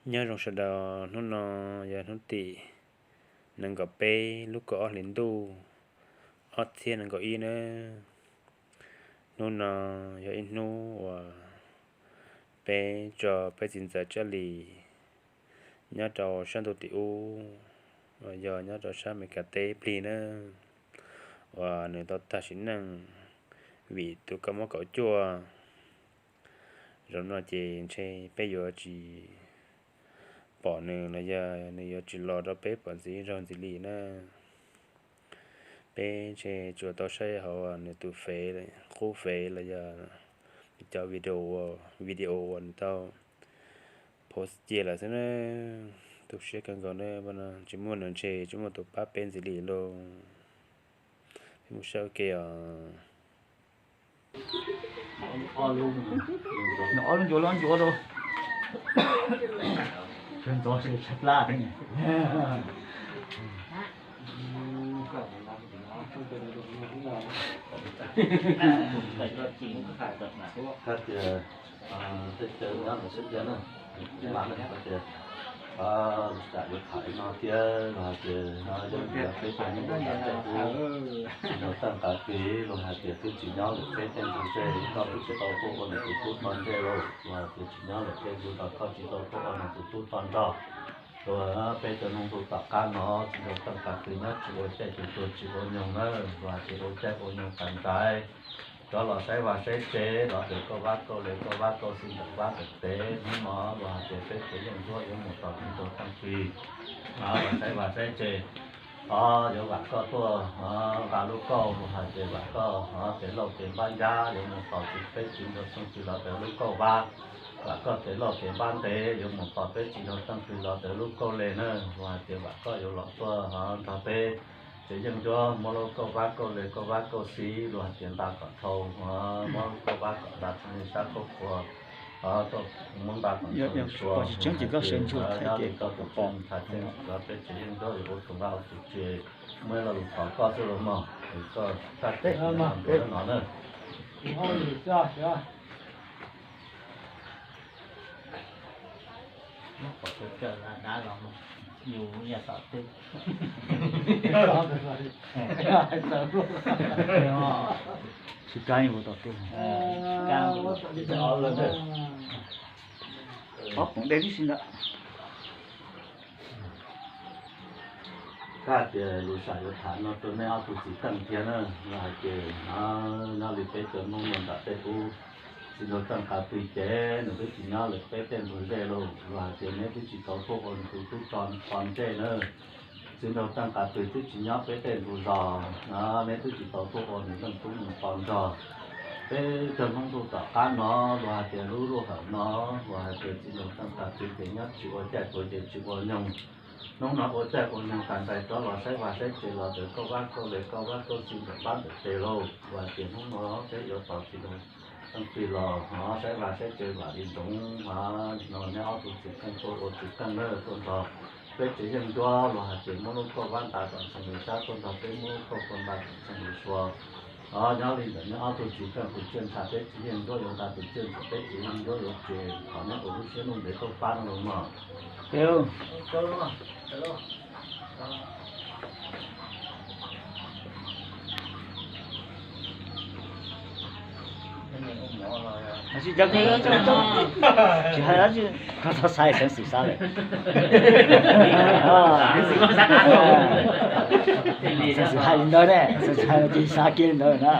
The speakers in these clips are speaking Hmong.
Nyob zoo sawv daws, hnub no yog hnub tim nees nkaum peb lub kaum ob hlis ntuj ob txhiab nees nkaum ib nawb. Hnub no yog ib hnub uas peb tso peb txiv ntxawm Tsaj Lis nyob rau sab ntuj tim ub, uas yog nyob rau sab Amelikas teb plig na, uas nws tau tag sim neej vim tus kab mob kaum cuaj. Zaum no ces ntshe peb yuav tsis pom nws los yog nws yuav tsis los rau peb pom ntxiv zaug ntxiv li na. Peb ntshe tsuas tau saib hauv nws tus fev, qub fev los yog nws cov video, video uas nws tau post cia lawm xwb na. Tu siab kawg nkaus na, tsis muaj nws ntshe tsis muaj tus pab peb ntxiv li lauj. Peb mus saib ua ke os. Ob lub ncuav los ncuav rau. Ntxov tshaj plab. Hais tias tej chaw nyob ntawm xwb thiab na, mas hais tias lus sam yuav tham no thiab los hais tias yog peb cov neeg nyob ntawm tej ub, tsis tau txawj qab plig los hais tias twb tsis nyob lawm peb tej ntug ze, koj twb tsis tau tuaj ua nws tus tub txog ntej lauj, los hais tias tsis nyob lawm tej ntug zos koj tsis tau tuaj ua nws tus tub txog nrho. Los peb cov neeg ntuj tom qab no tsis tau txawj qab plig nyob tsis ua caij tsis tuag tsis ua nyoog na, los hais tias ua caij ua nyoog tas nraiv. Rov los saib vaj saib tsev los tias koj vab koj le koj vab koj xib ntawm vab ntawm tev hnub no los hais tias peb tsev yeej ncuab yuav mus tos tsis tau txawj plig. Los saib vaj saib tsev, o, yuav vam koj tuaj nqa lub kauj los hais tias vam koj o, tes lauj tes npab ncab yuav mus tos tsis peb tsis nrog txheej plig los tias lub kauj vab, vam koj tes lauj tes npab ntev yuav mus tos peb tsis nrog txheej plig los tias lub kauj le na, los hais tias vam koj yuav los tuaj nrog peb tsev yeej ncuab muab lub kauj vab kauj le kauj vab kauj xib los hais tias nta kom dhau, muab lub kauj vab kom nta txheej li sab kauj qhua, muab nta kom txheej li sua, tsis tseeb ces koj sawv ntsug thaij tias koj tus pom nthav tseeb los peb tsev yeej ncuab yuav ua tus nqa ua tus tsev, muaj ib lo lus thov koj xwb los mog, koj txhaj teb no na. Tsis kab ua tom tuj, ob poom dej tib si ntawd. Koj hais tias lus sam yuav tham no rau neb ob tug txiv Teej thiab na, los hais tias nyob li peb cov Hmoob no nram tej ub, txiv nraug Teej Qav Plig ces nws twb tsis nyob lawm peb tej ntug zej lauj, los hais tias neb twb tsis tau tuaj ua nws tus tub txog nrho ntej na. Txiv nraug Teej Qav Plig twb tsis nyob peb tej ntug zos, neb twb tsis tau tuaj ua nws leej tub mus tos nrog. Peb cov Hmoob ntuj tom qab no, los hais tias lub luaj hawm no, los hais tias txiv nraug Teej Qav Plig ces nyob tsis ua caij tuag ces tsis ua nyoog. Hnub no ua caij ua nyoog tas nraiv rov los saib vaj saib tsev los tias kauj vab kauj le kauj vab kauj xib ntawm vab ntawm tes lauj, los hais tias hnub no peb yuav tos txiv nraug Teej Plig los saib vaj saib tsev vam li ntsoov, no neb ob tug txiv Teej tuaj ua txiv Teej na tuaj nrog peb tsev yeej ncuab, los hais tias muab lub kauj vab nta kom txheej li sab tuaj nrog peb muab lub kauj qhua nta kom txheej li sua. Nyob li ntawm neb ob tug txiv Teej tus tsiaj ntsha peb tsev yeej ncuab yuav nqa tus tsiaj ntsha peb tsev yeej ncuab yuav tsev, thov neb ua lub siab lub ntev tuaj pab no los mog. Tsis hais dab tsi, koj txhob saib xeev xwm sab lawm. Xeev xwm hais li ntawd ne, xeev xwm hais los ces xav kiag li ntawd na.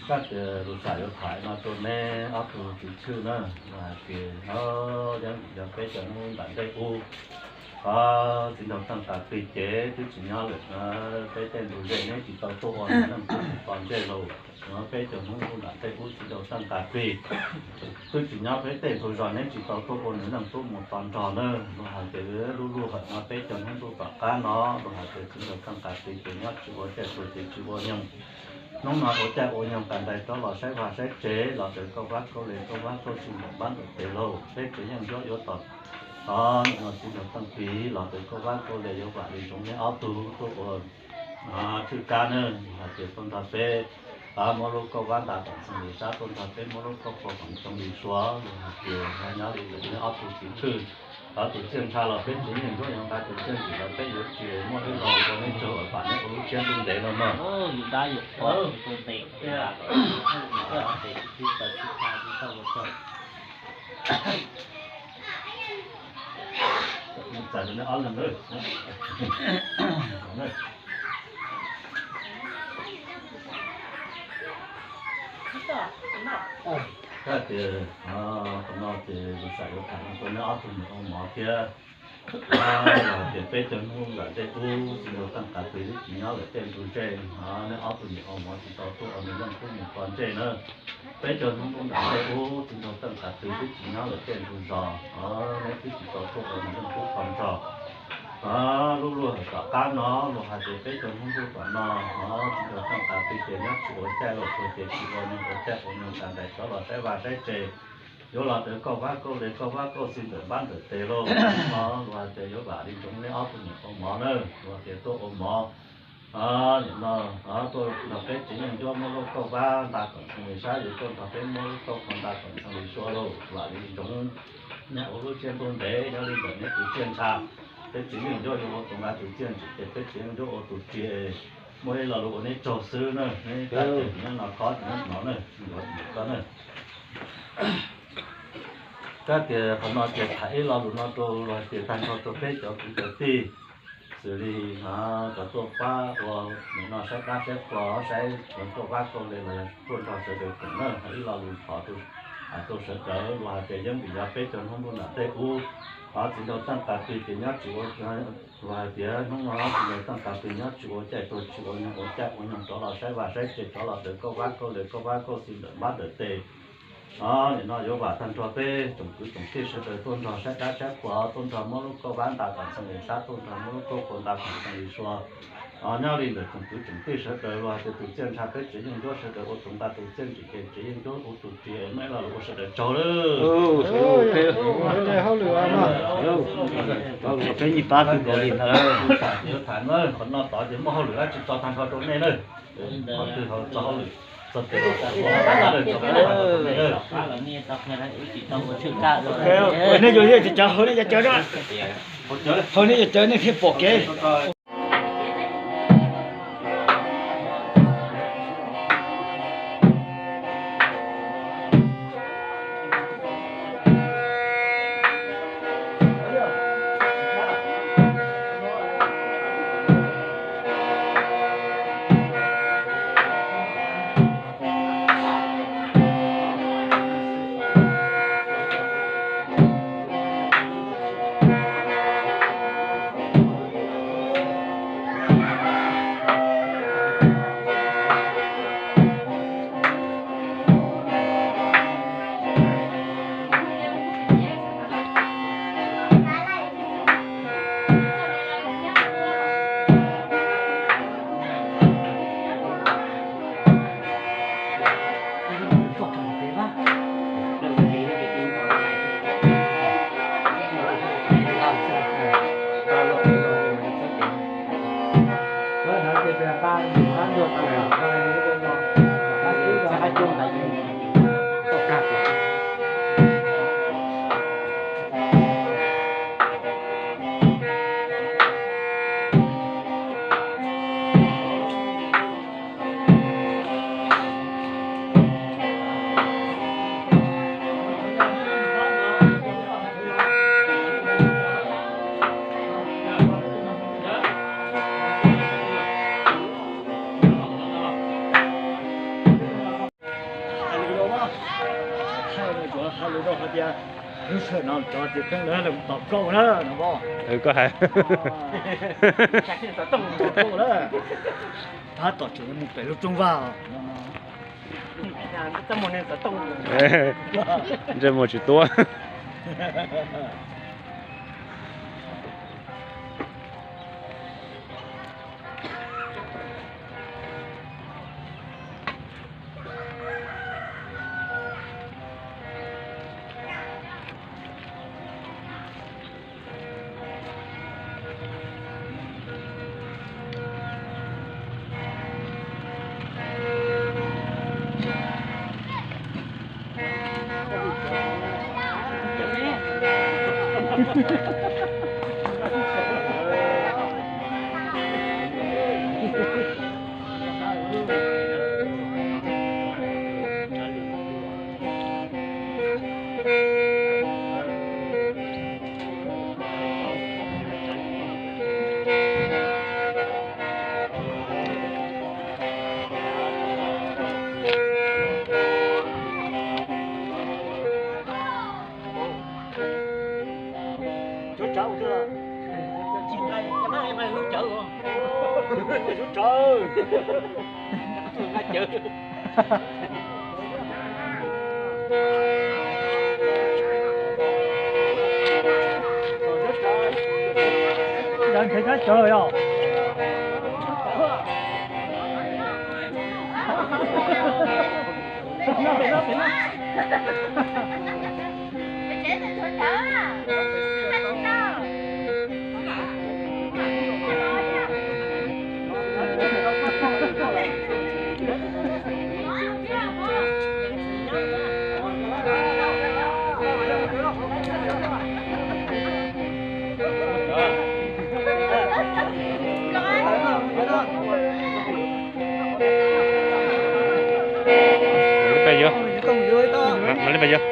Koj tias lus sam yuav tham no rau neb ob tug txiv tshwj na, hais tias yog peb cov Hmoob nram ntej ub, txiv nraug Teej Qav Plig ces twb tsis nyob lawm, peb tej ntug zej neb tsis tau tuaj ua nws leej tub mus tos ntej lauj. Peb cov Hmoob nram ntej ub txiv nraug Teej Qav Plig twb tsis nyob peb tej ntug zos neb tsis tau tuaj ua nws leej tub mus tos nrog na, los hais tias lub luaj hawm no peb cov Hmoob ntuj tom qab no, los hais tias txiv nraug Teej Qav Plig ces nyob tsis ua caij tuag ces tsis ua nyoog. Hnub no ua caij ua nyoog tas nraiv rov los saib vaj saib tsev los tias kauj vab kauj le kauj vab kauj xib ntawm vab ntawm tes lauj, peb tsev yeej ncuab yuav tos, o, txiv nraug Teej Plig los tias kauj vab kauj le yuav vam li ntsoov neb ob tug tuaj ua tshwj kab na, hais tias tuaj nrog peb Muab lub kauj vab nta kom txog li sab tuaj nrog peb muab lub kauj qhua kom txog li sua, los hais tias nyob li ntawm neb ob tug txiv hwj, ob tug txiaj ntsha los peb txiv neej ncuab yuav nqa tus txiaj ntsim los peb yuav tsis muaj ib lo ua neb tsaug, vam neb ua lub siab ntuj ntev no mog. Txais rau neb ob leeg. Koj tias qhov no ces kuv xav yuav tham rau neb ob tug niam ua mov thiab. Yog tias peb cov hnub nram tej ub txiv nraug Teej Qav Tw twb tsis nyob lawm tej ntug zej, neb ob tug niam ua mov tsis tau tuaj ua nws leej tub mus pov ntsej na. Peb cov hnub nram tej ub txiv nraug Teej Qav Tw twb tsis nyob lawm tej ntug zos, neb twb tsis tau tuaj ua nws leej tub pov ntsej. Lub luag tom qab no luag hais tias peb cov hnub ntuj tom no, txiv nraug Teej Qav Tw ces nyob tsis ua caij los tuag ces tsis ua neeg ua caij ua neeg tas ntais rov los saib vaj saib tsev. Yuav los ntawm kauj vab kauj le kauj vab kauj xi ntawm npab ntawm tes lauj. No luag hais tias yuav vam li ntsoov neb ob tug niam ua mov na, luag tias tuaj ua mov. Nim no tuaj nrog peb txiv neej ncuab muab lub kauj vab nta kom txog li sab, yuav tuaj nrog peb muab lub kauj qhua nta kom txog li sua lauj, vam li ntsoov neb ua lub siab ntuj ntev. Nyob li ntawm neb tus txiaj ntsha, peb txiv neej ncuab yuav ua tus nqa tus txiaj ntsim ces peb txiv neej ncuab ua tus ris, muaj ib lo lus ua neb tsaug xwb na, neb kab ces nyob no khob ces nyob no na, yuav koj na. Kab tias qhov no ces tham ib lo lus no rau luag hais tias tag nrho rau peb cov kwv cov tij, xws li cov tuaj pab ua nim no saib dab saib qhua, saib cov kauj vab kauj le los yog tuaj nrog sawv daws koom na, hais ib lo lus thov rau sawv daws, luag hais tias yeej vim yog peb cov hnub ntuj nram tej ub, txiv nraug Teej Qav Tw ces nyob tsis ua, luag hais tias hnub no txiv nraug Teej Qav Tw nyob tsis ua caij tuag tsis ua neeg ua caij ua neeg rov los saib vaj saib tsev rov los ntawm kauj vab kauj le kauj vab kauj xi ntawm npab ntawm tes. Nim no yuav vam tag nrho peb tsoom kwv tsoom tij sawv daws tuaj nrog saib dab saib qhua, tuaj nrog muab lub kauj vab nta kom txog li sab, tuaj nrog muab lub kauj qhua nta kom txog li sua. Nyob li ntawm tsoom kwv tsoom tij sawv daws luag hais tias tus txiaj ntsha peb txiv neej ncuab sawv daws ua tus nqa tus txiaj ntsim ces txiv neej ncuab ua tus ris, muaj ib lo lus ua sawv daws tsaug lawm. Peb nyiaj pab twg nkaus li ntawd, tham no tod ces muaj hauj lwm dab tsi tso tag nrho rau nej na. Qhov twg ho txog hauj lwm, txog tias nej yuav yeej tsis cov hauv nej cov cawv na, hauv nej cov cawv nej thiaj pom kev. Hais lus rau, hais lus rau hais tias lub sij hawm no cov txiv pheej lawv mus tom kauj na no. Koj hais, tom kauj na, tab tom tseem mus pem lub rooj vag. Ntsej muag tsis tuab. Nkev kab cawv yog. Li pes yuav, li pes yuav.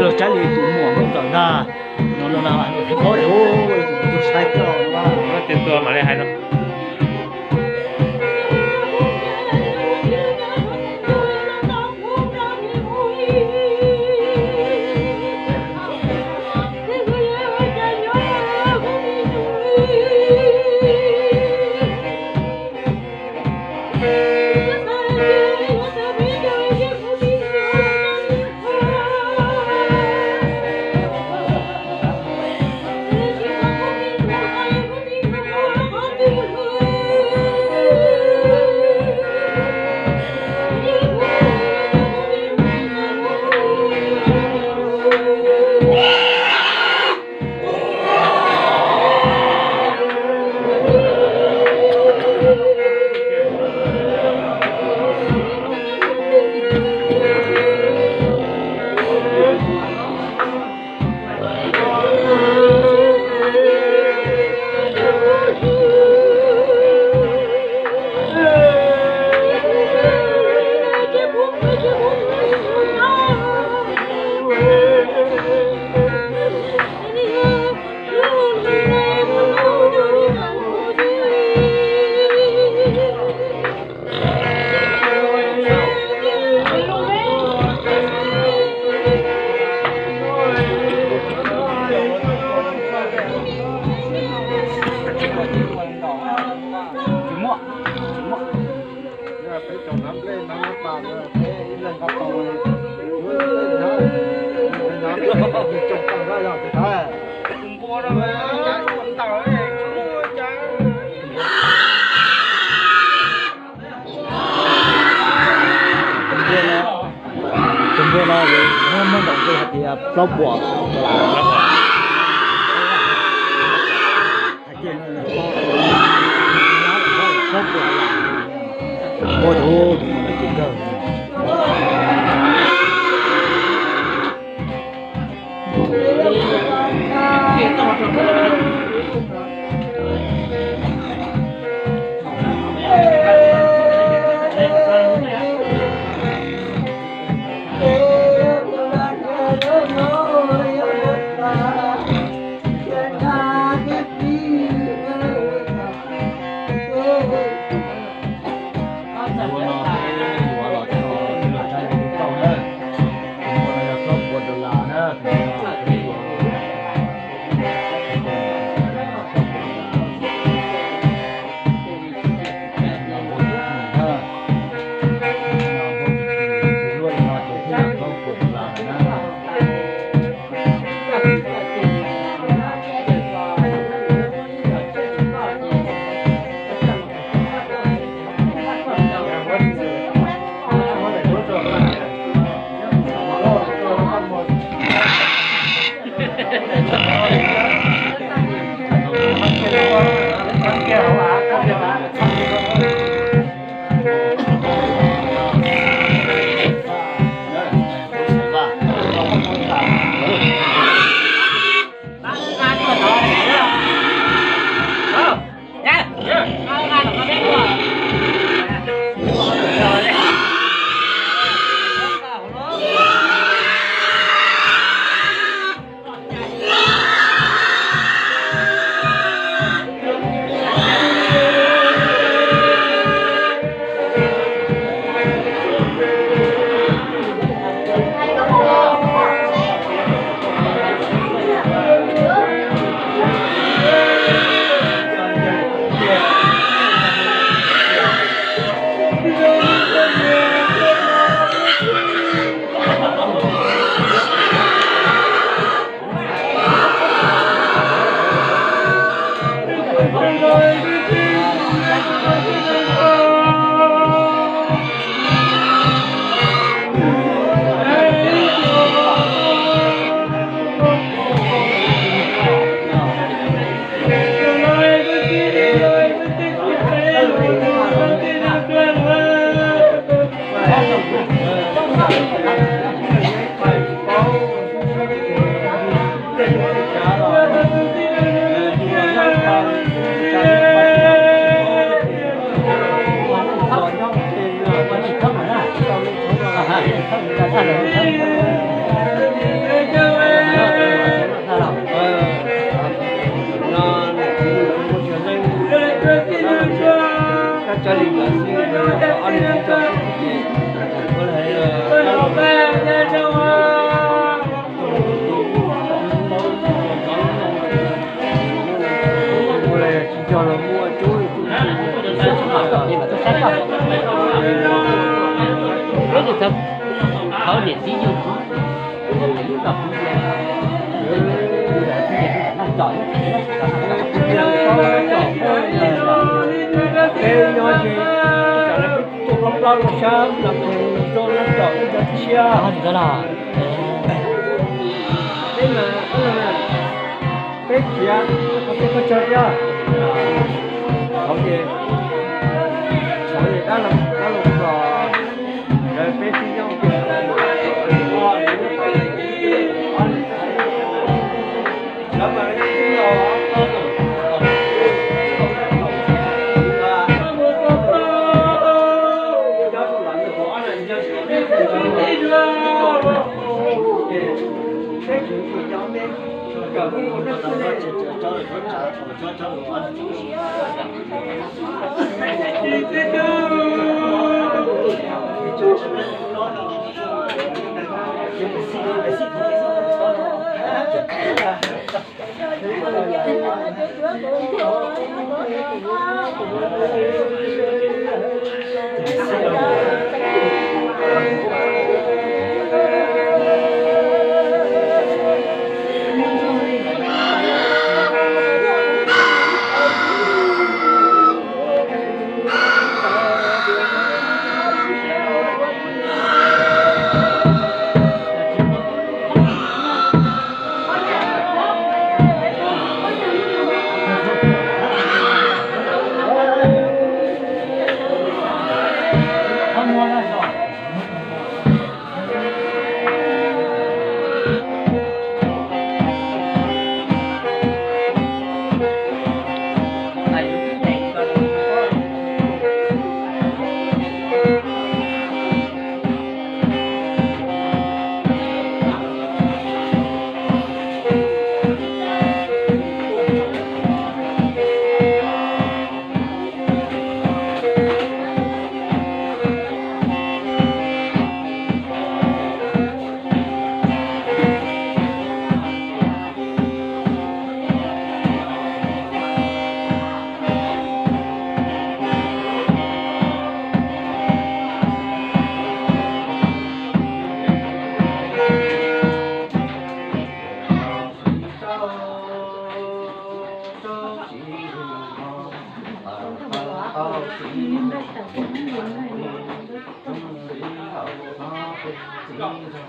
Los tsaib li tus muam Hmoob Ntxawm ntag. No no no, paub tias tus saib coj no, ces tua mam li hais no. Tus npua no, tus npua no muaj ntaus nqi hais tias plaub puas. Plaub puas. Hais tias plaub puas. Ua tus tus no tus kawg. Ua no peb yuav los Thov niam txiv yug kuv, lub no kuv, noj tsom, noj tsom, noj tsom, noj tsom. Peb khiav, peb koj tso thiab. Thaum ces, thaum ces dab laug, dab laug los, peb sib yooj.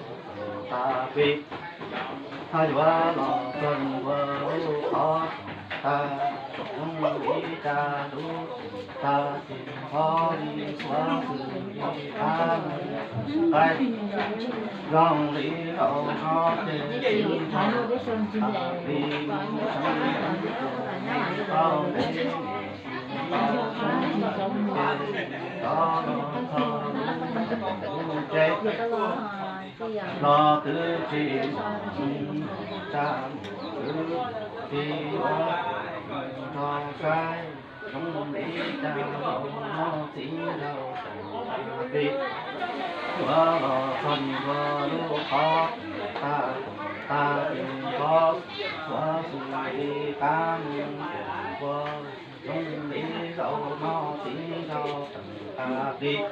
Tsis tau pib, thov yuav los txog ntua lub qhov tag, zoo li cas lub tag ces npog li xuav xwm li qab mus qaib, zoo li laus no ces tsis npog li mus seev li tau ntev rov los txog lub tsev. Los twb tsis mus tsa, twb tsis ua nrog saib, zoo li cas los txiv nraug tsis tau pib, yuav los txog ntua lub qhov tag, tag li npog xuav xwm li qab mus ua, zoo li laus no txiv nraug tsis tau pib.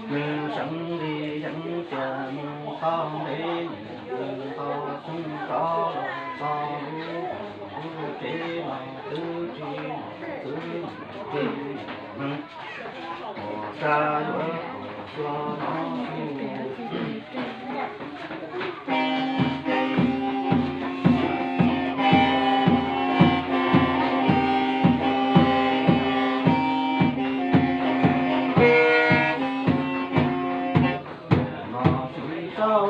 Nws seev li yeej tias mus tau ntev, mus tau txog rov los txog lub, lub tsev los twb tsis, twb tsis mus, mus sa yuav xyuas no. Mas tsis tau,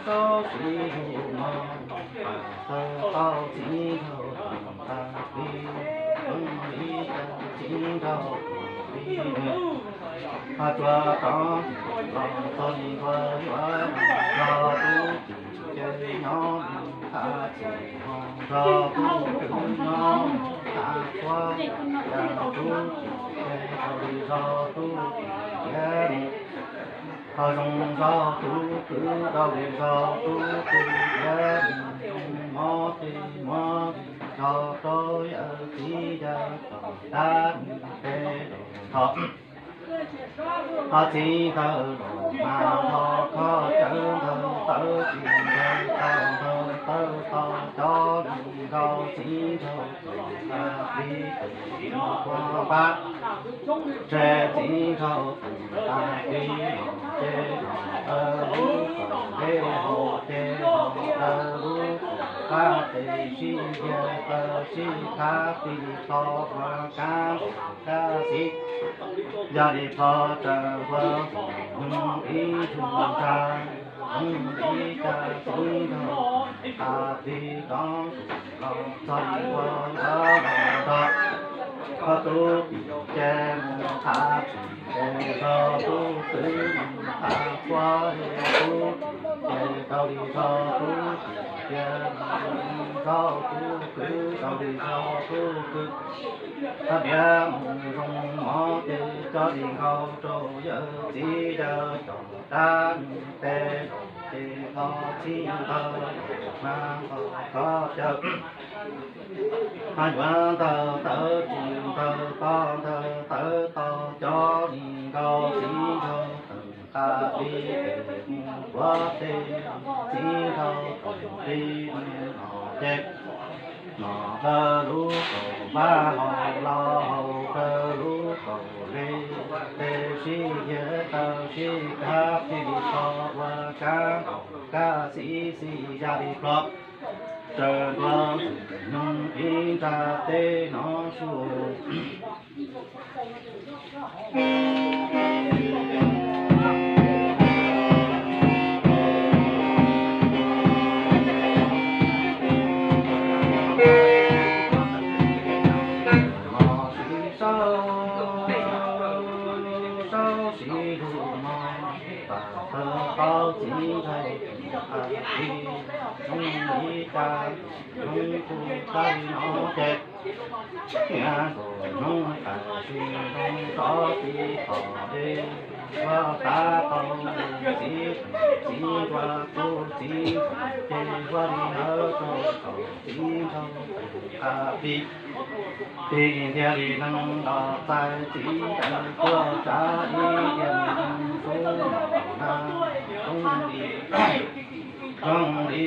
tau tsis mus no, tau tau txiv nraug tag li, zoo li cas txiv nraug tsis pib. Ho tsuas rov los txog li ntua yuav los tub ces nyob li qab txim ho nrog tub nyob. Thav Khuab, yam tub ces rau li zog tub tiav mus, ho zoo zog tub kwv rau li zog tub kwv tiav mus, zoo mob ces muab li zog rau yawm txiv yawg tau dab nws peb los tho. Ho txiv ntawd los mas ho kho cawv ntawd tawv tsis ntawd tau ntawd tawv tau cov li nkaus txiv nraug tus tas plis tus mus ua pab, ces txiv nraug tus tas plis los ces los lub kaum dej haus ces los lub kaum qab tes sib ntiag taw sib khav plig tho ua kab kab xis. Yog li plho raws ua nug ib tug ntag, nug ib tag txiv nraug tas plis rov los txog ua lawv los nrog koj tub ces mus thav tsis ces rau tub kwv mus thav khuab li tub ces rau li rau tub ces rau tub kwv rau li rau tub kwv. Koj tiav mus zoo mov ces coj li nkaus rau yawm txiv yawg cov dab nws peb ces tho txhij ntawd mas nqos koj cawv. Mas yuav ntawd tawv tsis ntawd toj ntawd tawv tau cov li nkaus txiv nraug tawm tas plis tes mus ua teb, txiv nraug tawm plis mus los ces los raws lub kaum vaj haus los haus raws lub kaum li, tes sib ntiag taw sib khav plig tho ua kab kab xis xis ya li plho raws ntua ntxwg nyoog ib nrag teb no su. Los sib sau, sau sib lug mog, tas tawv tau txiv nraug tas plis, zoo li cas zoo kuj tag li no ces niam nkaus hnub tam sim ntoo rov tib tom dej, ua tav tau txiv, txiv nraug kuj txiv, ces ua li ntawd rau thaum txiv nraug tas plis. Tij thiaj li neeg los txais txiv tuaj tsav ib tiam neeg xub na, zoo li, zoo li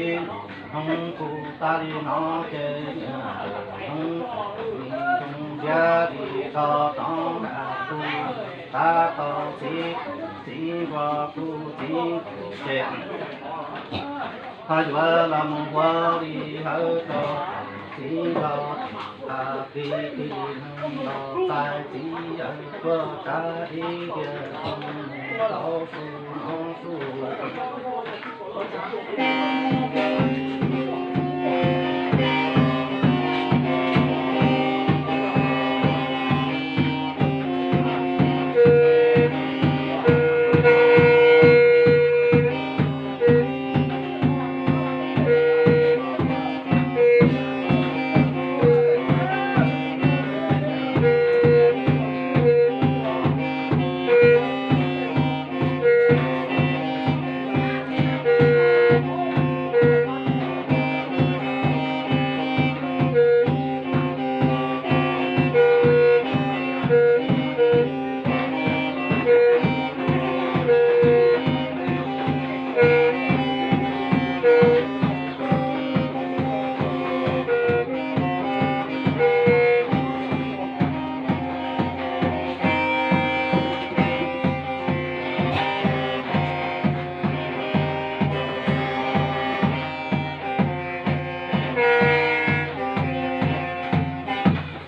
hnub kuj tag li no ces niam ntawm hnub kuj li zoo ntiav li tso rov nram tus tav tau txiv, txiv nraug kuj txiv nraug ces ho yuav los mus ua li hawv rau txiv nraug tas plis. Tij neeg los txais txiv yawg tuaj tsav ib tiam neeg tau su no su.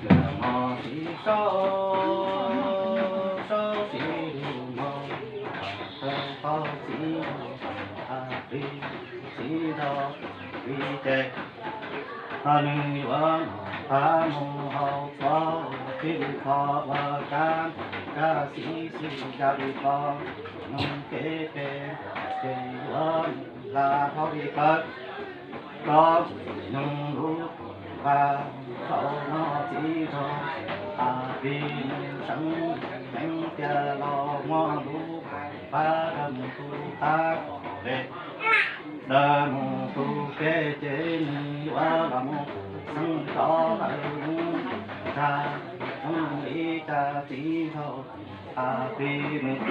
Nws mos sib sau, sau sib lug mog, tau tau txiv nraug tas plis, txiv nraug tas plis ces ho nws yuav mus thav mus haus txhuav tib li qho ua kab npam kab xib xib ya li qho, nws kev pem ces yuav mus hla dhau li kawg. Koj ntxwg nyoog lub tus Zaum no txiv nraug Thav Pis nws seev ceev tiag los muab lub pab rau mus tu qab kom lem. Lawv mus tu kev ces nws yuav los mus xeeb rov lawm mus tsa zoo li cas txiv nraug Thav Pis nws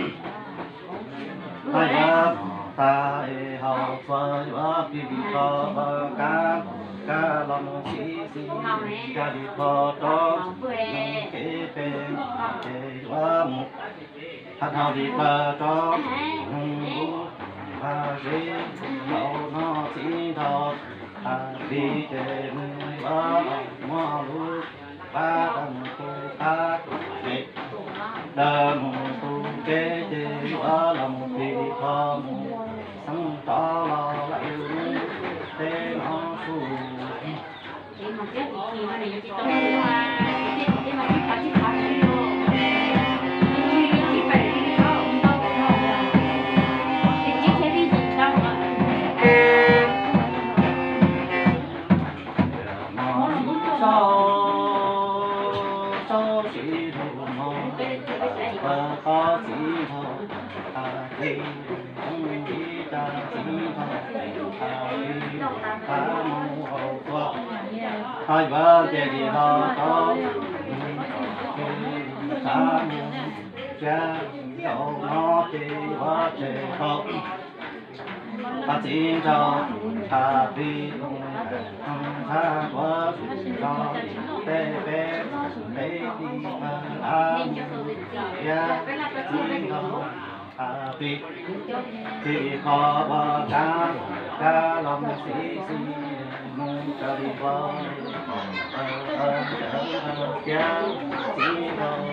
Hais yuav tas es hauv txhua yuav pib li kho ua kab, kab los mus xib xib, caj li kho rau nws kev pem, ces yuav mus haj dhau li plaws rau nws lub vaj zeb. Zaum no txiv nraug Thav Pis ces nws yuav los muab lub pab rau mus tu qab, lawv mus tu kev ces yuav los mus pib li kho mus xeeb rov los lawm lub teb no su. Sau, sau tsis hlub mog, pab txiv nraug Thav Pis, zoo li cas txiv nraug Thav Pis, pab mus hauv tuaj. Hais yuav ces li los tau, pab mus txiav, zaum no ces yuav tseg tau. Pab txiv nraug Thav Pis, ntshai kuav tsis nrog tej peb, peb txiv nraug av mus thiab txiv nraug Thav Pis, txiv kho ua kab, kab los mus xib xib mus raws li vau, thiab txiv nraug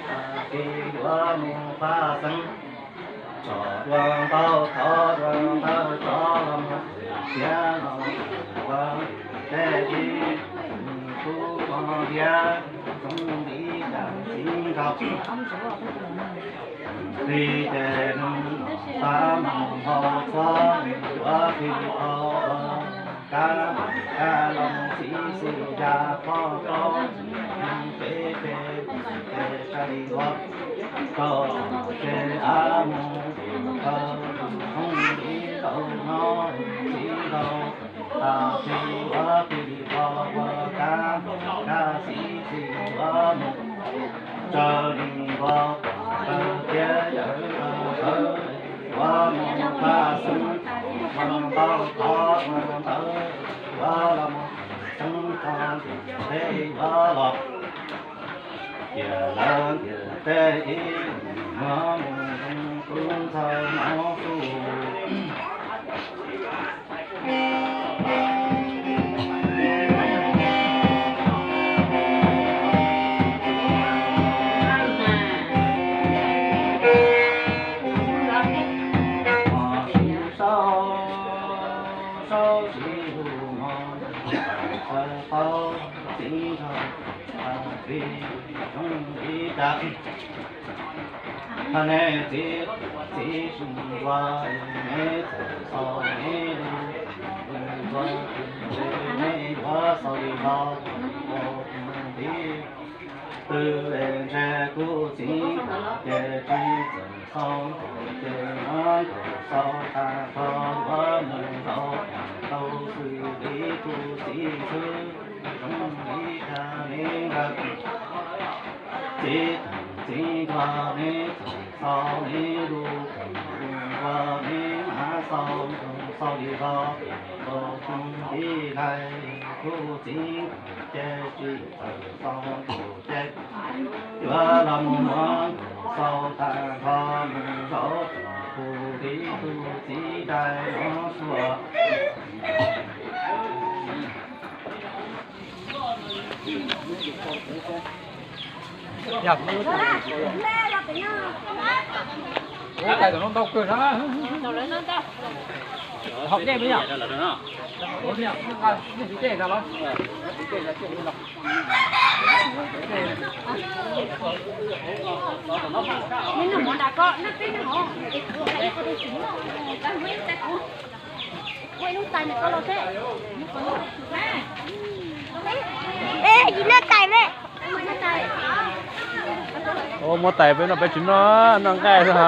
Thav Pis yuav mus pab xeeb. Tso dua ntau, thov dua ntau, tso los thiab los ua tej ib tub ko thiab zoo li cas txiv nraug li ces nws pab mus hauv txhua yuav pib kho ua kab, kab los mus xib xib ya kho kho, peb peb peb tsa li ua rau ces av mus khaws zoo li tau no txiv nraug Thav Pis yuav pib kho ua kab, kab xib xib yuav mus raws li vau, raws thiab yawm raws sawv, yuav mus pab xeeb, ua ntau thov ua ntawd, yuav los mus xeeb txog ntiaj teb yuav los, tiam lawv ntiaj teb ib mus mus zoo tub ntxawg no su. Sau, sau tsis hlub mog, txawm tau txiv nraug Thav Pis zoo li cas. Neb txiv, txiv tsis nquag, neb txawm xaus neb lub, lub nquag, neb yuav xaus li los ua tus txiv. Twb ntse kuv txiv, ces tsis txawm xaus, ces muab nkaus xaus tag nrho yuav mus ntaus tau xws li kuv txiv xwb zoo li cas neb nkawd. Txiv, txiv nquag neb txawm xaus neb lub, lub nquag neb mam xaus, xaus li los ua tus txiv lais kuv txiv, ces tsis txawm xaus ces yuav los mus muab xaus tag nrho mus zaum tus txiv, tus txiv dais no suav. Lub tais tom no ntau kawg na. Hom dej me yom. Dej no los. Ua ib lub tais no koj los thiab. Ej, tsis noj tais ne. Muab tais peb noj, peb tsis noj, noj nqaij xwb.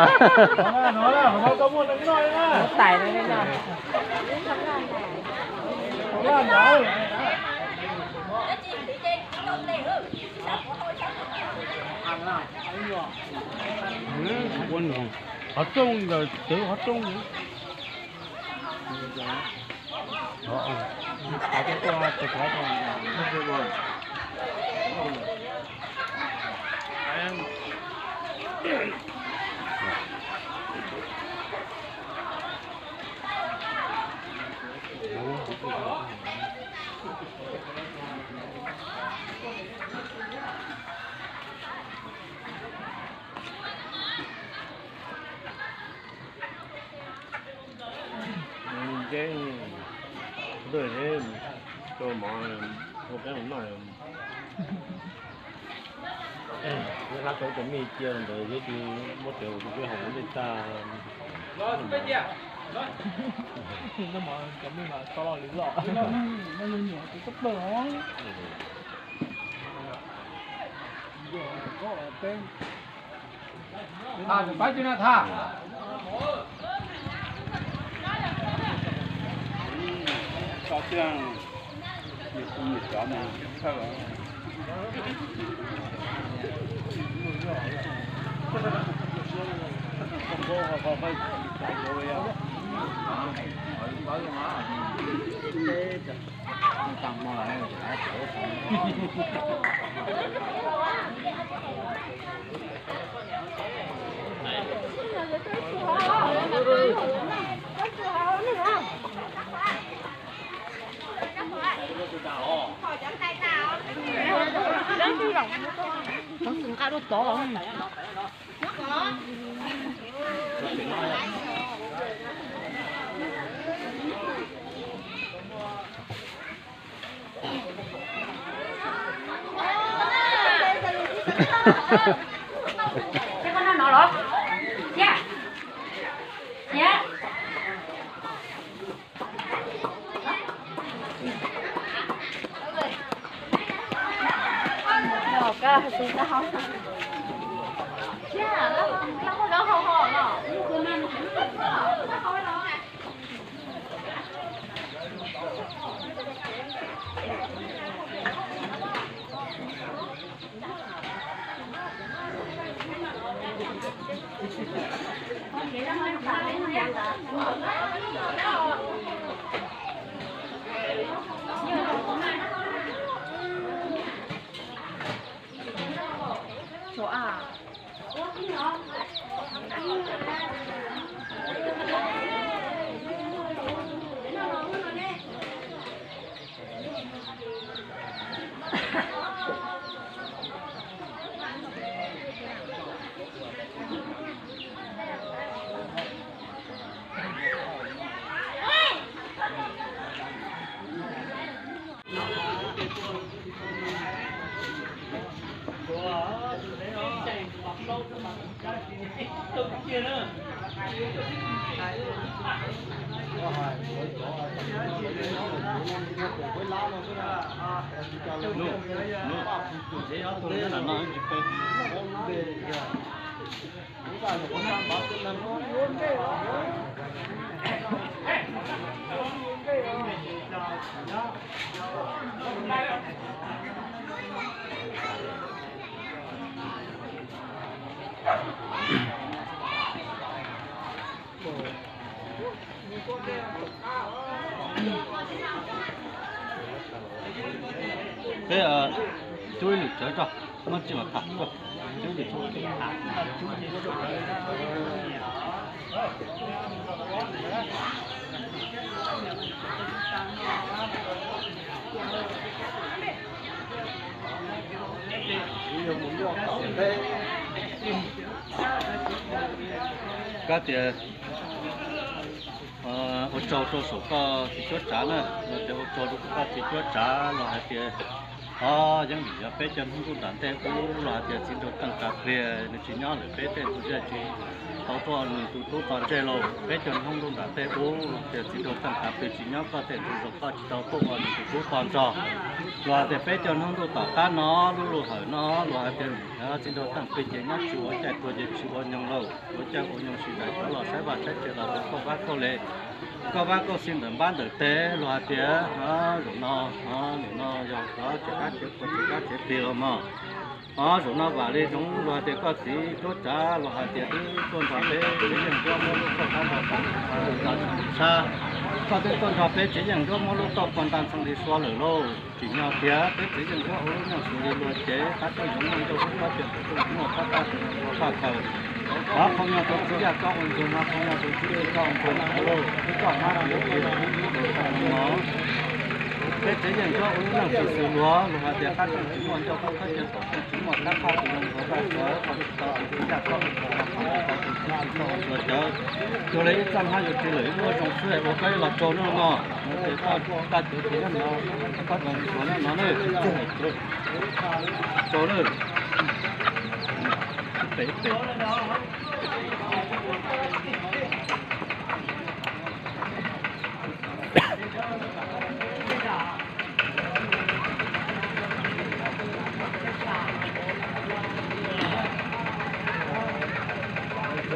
Tais no. Qhov rooj ntawm twv qhov rooj. Nteb, ntuj, rau mov ua peb noj. Hlab tau cov mij cia ntawd thiab ces muab cov peb haus ua ntej tag. Cov mij mas tau los lwm loj. Tha, pab tsis na tha. Nqa rau tod. Peb cub ib lwm tsawv tso, muab tsis los tham. Kab tias ua tsaug rau saum koj txiv cuab tsav na, los tias ua tsaug rau koj txiv cuab tsav los hais tias Yeeb vim yog peb cov hnub ntuj nram ntej ub los hais tias txiv nraug Teej Kas Pliag nws tsis nyob lawm, peb tej tus zej tsis tau tuaj nws tus tub pov ntsej lauj. Peb cov hnub ntuj nram ntej ub los tias txiv nraug Teej Kas Pliag tsis nyob, koj tej tus zos koj tsis tau tuaj ua nws tus tub pov ntsej. Los hais tias peb cov hnub ntuj tom qab no, lub lub hawm no los hais tias txiv nraug Teej Pliag ces nyob tsis ua caij tuag ces tsis ua nyoog lauj, ua caij ua nyoog sib nraim rov los saib vaj saib tsev los rau koj vab koj le, koj vab koj xib ntawm npab ntawm tes los hais tias zaum no, nim no yog tsev qab tsev qhua tsev qab tsev plig los mog. Zaum no vam li zoov los hais tias koj txiv Cuab Tsav los hais tias twb tuaj nrog peb txiv Yeej Cuab muab lub koj qab nrog sab, koj twb tuaj nrog peb txiv Yeej Cuab muab lub koj pov nta ntxhee li sua lawm lauj. Tsim nyog tias peb txiv Yeej Cuab ua lub neej xws li luag cev, qab rooj yuav muaj ncauj hub kab cia kom rooj muaj kab paj tus ua paj khaws. Qhov qhov nyog tus txiv yaj koj ua ntxuag no, qhov nyog tus txiv yaj koj ua ntxuag no lauj, twb koj hmab yuav cia no. Peb txiv Yeej Cuab ua lub neej xws luag, luag hais tias qab rooj tsis muaj ncauj hub kab cia kom rooj tsis muaj kab paj tus ua ntxuag paj khaws, qhov tsis tau tus txiv yaj koj ua ntxuag no, qhov tsis tau tus txiv tsis koj ua ntxuag cawv. Cuag li ib txoj hmab yuav ris lawm ib lub zoo xwb, ua koj ib los tsaug nawb mog. Ces koj kaj cawv ces nyob no, koj ntxuag nyob no na. Tsaug nawb. Pem pem.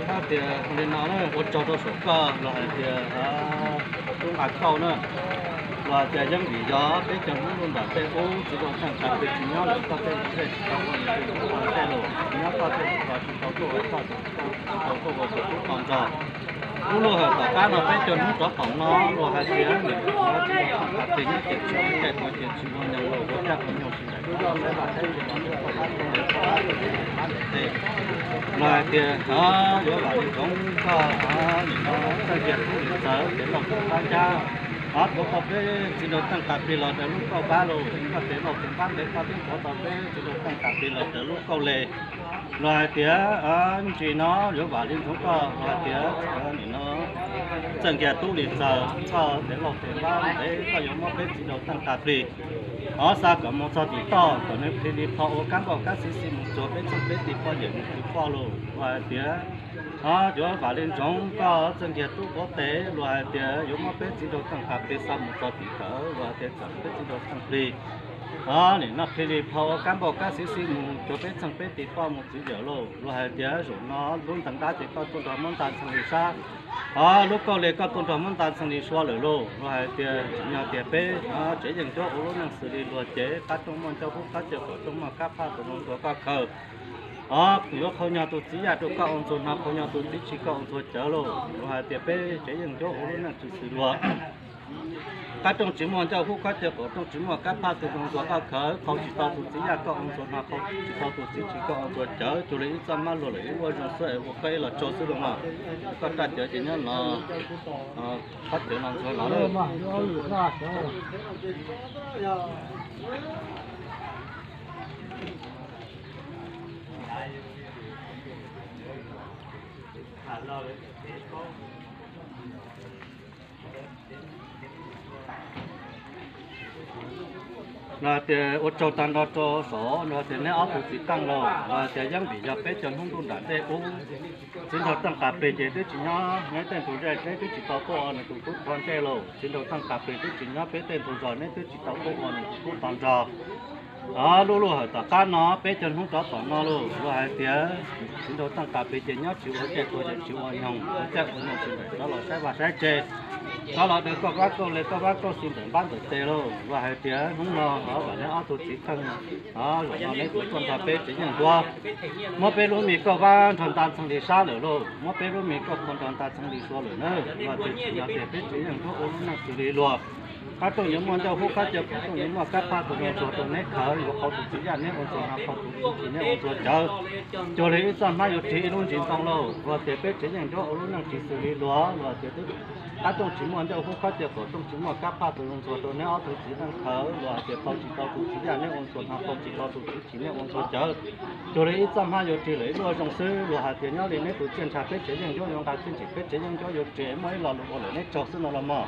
Hais tias li no na, ua tsaug rau saum koj los hais tias tub nqa kauj na, los hais tias yeeb vim yog peb cov hnub ntuj nram tej ub txiv nraug Teej Kas Pliag tsis nyob lawm, koj tej tus zej tsis tau tuaj ua nws tus tub pov ntsej lauj, tsis nyob koj tej tus zos tsis tau tuaj ua koj tus, tsis tau tuaj ua tus tub pov ntsej. Lub lub hawm tom qab no peb cov hnub rov qaum no los hais tias txiv nraug Teej Kas Pliag nyob ces tsis ua caij tuag ces tsis ua nyoog lauj, ua caij ua nyoog sib nraim rov los saib vaj saib tsev los rau koj vab koj le, koj vab koj xib ntawm npab ntawm tes los hais tias yuav vam li zoov koj nim no Txawj Nkiag Tub Lis Txawm, ces Lauj Txawm Pab Cab, tuav tau peb txiv nraug Teej Kas Pliag los daws lub kauj vab lauj, koj ces Lauj Txawm Pab Ntev koj twb tuav tau peb txiv nraug Teej Kas Pliag los daws lub kauj le. Los hais tias ntsis no yuav vam li ntxoov koj los hais tias nim no Txawj Nkiag Tub Lis Txawm, koj ces Lauj Txawm Pab Ntev koj yuav muab peb txiv nraug Teej Kas Pliag hov xa kom mus txog tim toj kom nws plig li phau ua kab npauj kab xib xib mus txuag peb txheej peb tim poj yawm nws tus poj lauj. Los hais tias yuav vam li ntxoov koj Txawj Nkiag Tub Quav Tes los hais tias yuav muab peb txiv nraug Teej Kas Pliag xa mus txog tim kawm los hais tias kom peb txiv nraug Teej Plig hov nim no plig li phau ua kab npauj kab xib xib mus txuag peb txheej peb tim poj mus txiv yawm lauj. Los hais tias zaum no lub ntees dab ces koj tuaj nrog muab nta ntxhee li sab, hov lub kauj le koj tuaj nrog muab nta ntxhee li sua lawm lauj. Los hais tias tsim nyog tias peb tsev yeej ncuab ua lub neej xws li luag cev, qab rooj muaj ncauj hub kab cia kom rooj muaj kab phaj tus zoo ntxuag koj khaws. Hov yuav qhau nyog tus txiv yaj rau koj ua ntxuag hno, qhau nyog tus txiv tshis koj ua ntxuag cawv lauj. Los hais tias peb tsev yeej ncuab ua lub neej tsis xws luag, qab rooj tsis muaj ncauj hub kab cia kom rooj tsis muaj kab phaj tus zoo ntxuag koj khaws, qhau tsis tau tus txiv yaj koj ua ntxuag hno, qhau tsis tau tus txiv tshis koj ua ntxuag cawv, cuag li ib txoj hmab luag lawm ib ua zoo xwb es ua koj ib los tsaug xwb los mas. Koj raj cawv ces nyob no, qhov cawv no ntxuag no lawm. Los hais tias ua tsaug tag nrho rau saum los hais tias neb ob tug txiv Teej lauj, los hais tias yeeb vim yog peb cov hnub ntuj nram ntej ub txiv nraug Teej Kas Plig ces twb tsis nyob, neb tej tus zej neb twb tsis tau tuaj ua nws tus tub pov ntsej lauj. Txiv nraug Teej Kas Plig twb tsis nyob, peb tej tus zos neb twb tsis tau tuaj ua nws tus tub pov ntsej. Hov lub lub hawm tom qab no peb cov hnub rov tom no lauj, los hais tias txiv nraug Teej Kas Plig ces nyob tsis ua caij tuag ces tsis ua nyoog, ua caij ua nyoog sib nraim rov los saib vaj saib tsev, rov los daws koj vab koj le, koj vab koj xib ntawm npab ntawm tes lauj. Los hais tias hnub no hov vam neb ob tug txiv Teej, hov zaum no neb kuj tuaj nrog peb tsev yeej ncuab, muab peb lub me kauj vab nrog nta ntxhee li sab lawm lauj, muab peb lub me kauj qhau nrog nta ntxhee li sua lawm na. Los tias tsim nyog tias peb tsev yeej ncuab ua lub neej xws li luag, qab rooj yuav muaj ncauj hub kab cia kom rooj yuav muaj kab phaj tus zoo ntxuag rau neb khaws, yuav qhau tus txiv yaj neb ua ntxuag hno, qhau tus txiv tshis neb ua ntxuag cawv, cuag li ib txoj hmab yuav rig ib lub ntsis ntoo lauj. Los tias peb tsev yeej ncuab ua lub neej tsis xws li luag, los tias qab rooj tsis muaj ncauj hub kab cia kom rooj tsis muaj kab phaj tus zoo ntxuag rau neb ob tug txiv Teej khaws, los hais tias qhau tsis tau tus txiv yaj neb ua ntxuag hno, qhau tsis tau tus txiv tshis neb ua ntxuag cawv, cuag li ib txoj hmab yuav rig lawm ib lub ua zoo xwb. Los hais tias nyob li neb tus txiaj ntsha peb tsev yeej ncuab yuav nqa txiaj ntsig, peb tsev yeej ncuab yuav ris, muaj ib lo lus ua lawm neb tsaug xwb no los mog.